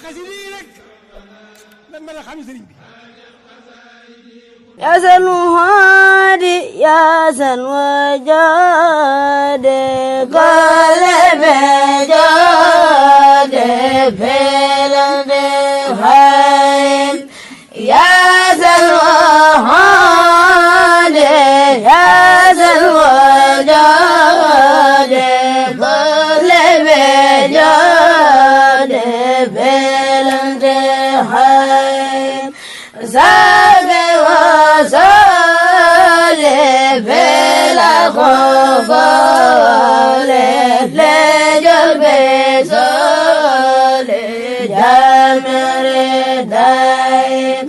xasida yi rek lan mën a xam sëriñ bi. يا سن هادي يا سن وجاد قلب جاد فيلم هايم يا سن هادي يا سن وجاد قلب جاد فيلم هايم صالح بلا خوف لجل بصالح جمر دايم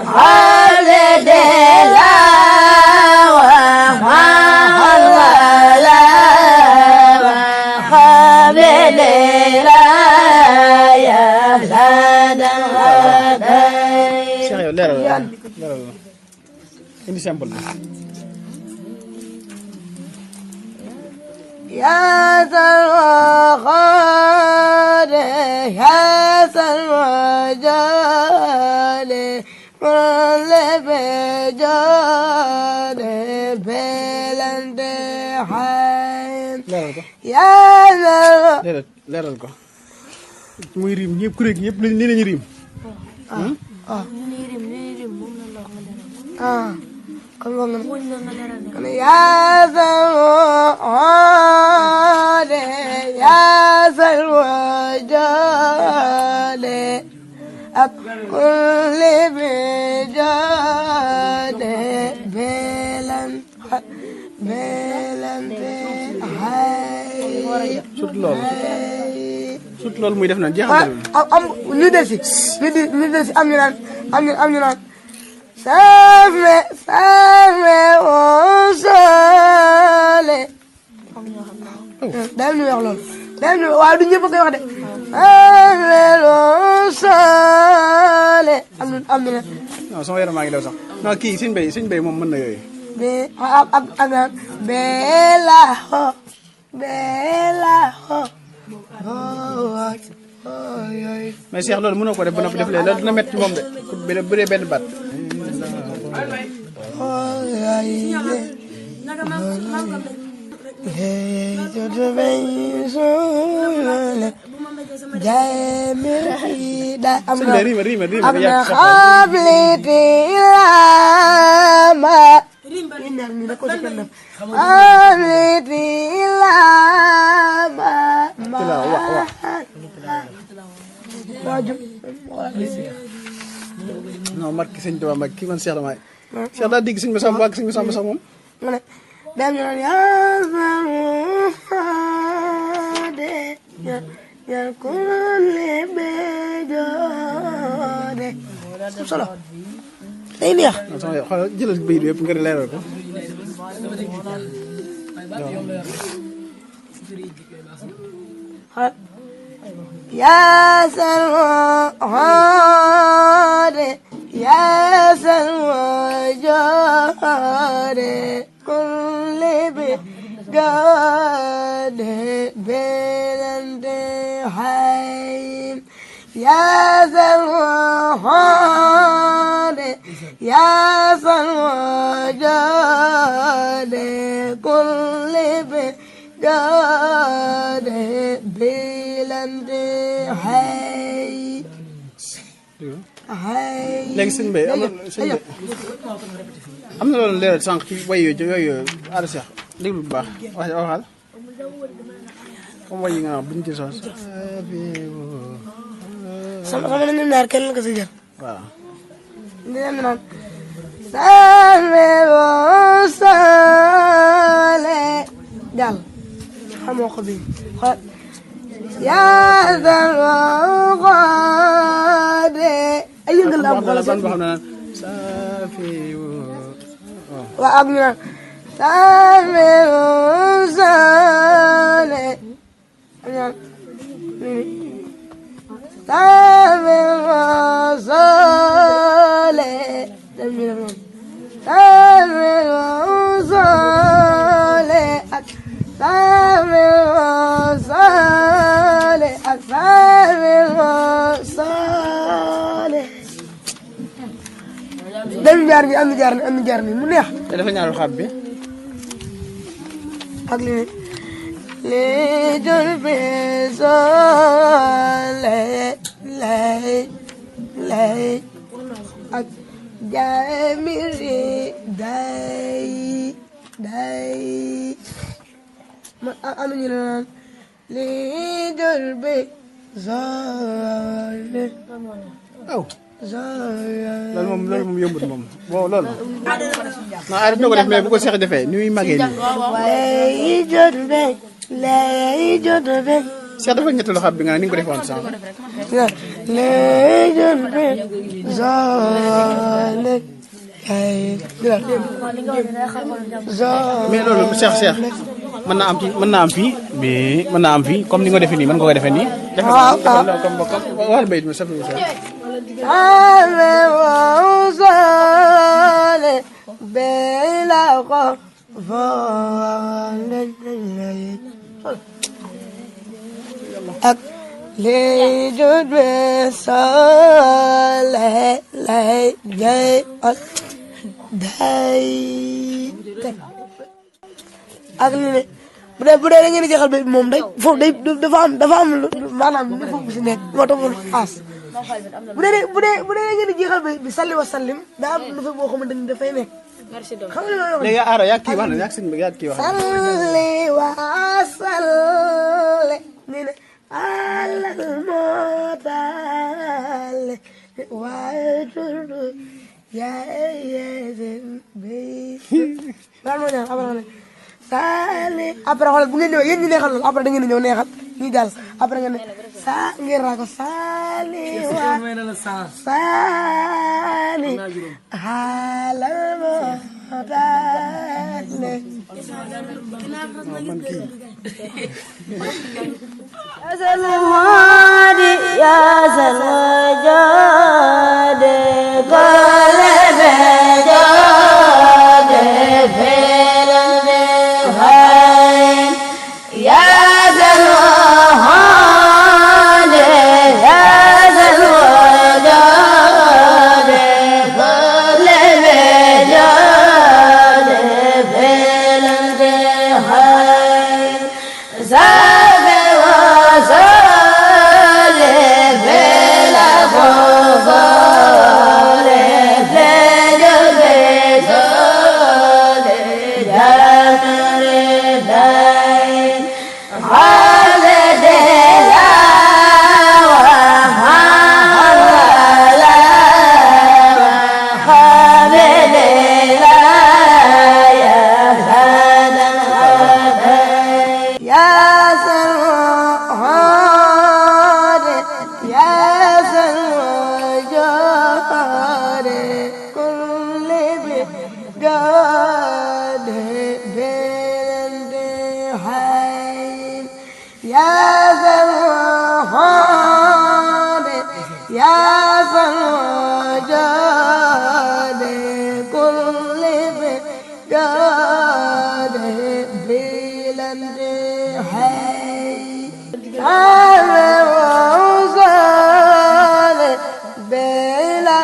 خالد لا وحال ولا وخابل لا يا هذا leeral indi simple bi يا سلوى يا سلوى جالي كل بجالي بلند حين يا سلوى leeral ko muy rim ñëpp kuréel ñëpp ni lañu rim kon yaa salwaade yaa salwaade ak kulli bi jaade belante hay surtout loolu muy def naan jeexal am lu des si am ñu naan Salve, salve, oh sole. Dem ñu wax lool. Dem ñu waaw du ñëpp koy wax de. Salve, oh sole. Am na. Non sama yaram maa ngi daw sax. Non kii suñ bay moom mën na yooyu. Be ak bela ho. Bela ho. Mais Cheikh loolu mënoo ko def ba noppi def lee loolu dina métti moom de bu dee benn baat. Non mat ki sëñ Tuubaa mag ki man Cheikh la maay Cheikh daa digg sëñ Massamba ak sëñ Massamba sax moom dem ñu naan yaasade ya kulli bejoode solo day neex sama xoolal jëlal bay bi yëpp nga leeral ko يا سلوى يا سلوى جاري كل بجاد بلند حين يا سلوى يا سلوى جاري كل بجاد بلند léegi sëñ Mbaye am na loolu leeral sànq ci way yooyu Ada Cheikh déglu bu baax waxal comme way yi nga wax buñ ci sos sama na ñoom ñaar kenn la ko si jël waaw ndem naan salve sale dal xamoo ko bi xool yaa salwade ay yëngal la am xool ban boo xam ne naan safi waa ak ñu naan salve sale ñaan salve sale dem ñu def noonu salve sale ak salve sale ak salve sale jaar bi am na jaar ni mu neex te dafa ñaaru xab bi ak li jël bi soole lay ak jaamiri day ma am ñu naan li jël bi soole aw loolu moom yombut moom bon loolu non arrêté na ko def mais bu ko Cheikh defee ni muy màggee nii lay jot be Cheikh dafa ñetteelu xab bi nga ne ni nga ko defoon sànq lay jot be zole mais loolu Cheikh mën naa am fii mais mën naa am fii comme ni nga ko defee nii mën nga ko defee nii comme wàllu bayit mi safi ale wosale bela ko vale ak le jodwe sale lay jay ak day ak ne bu dee da ngeen di jeexal ba moom day foofu day dafa am maanaam li foofu si nekk moo tax moom as bu dee da ngeen di jeexal bi salli wa sallim daa am lu fa boo xamante ni dafay nekk xam nga loolu léegi Aaro yaa kii wax na yaa sëñ bi yaa kii wax salli wa salli nee na alal mootale waaye tudu yaay bi daal moo ñaan après sali après xoolal bu ngeen ñëwee yéen ñi neexal loolu après da ngeen ñëw neexal ñi daal après ngeen ne sa ngeen raa ko sali wa sali halal mootale salwadi ya salwajade qalbe jade felande hain ya salwajade ya salwajade qalbe jade felande hain Bela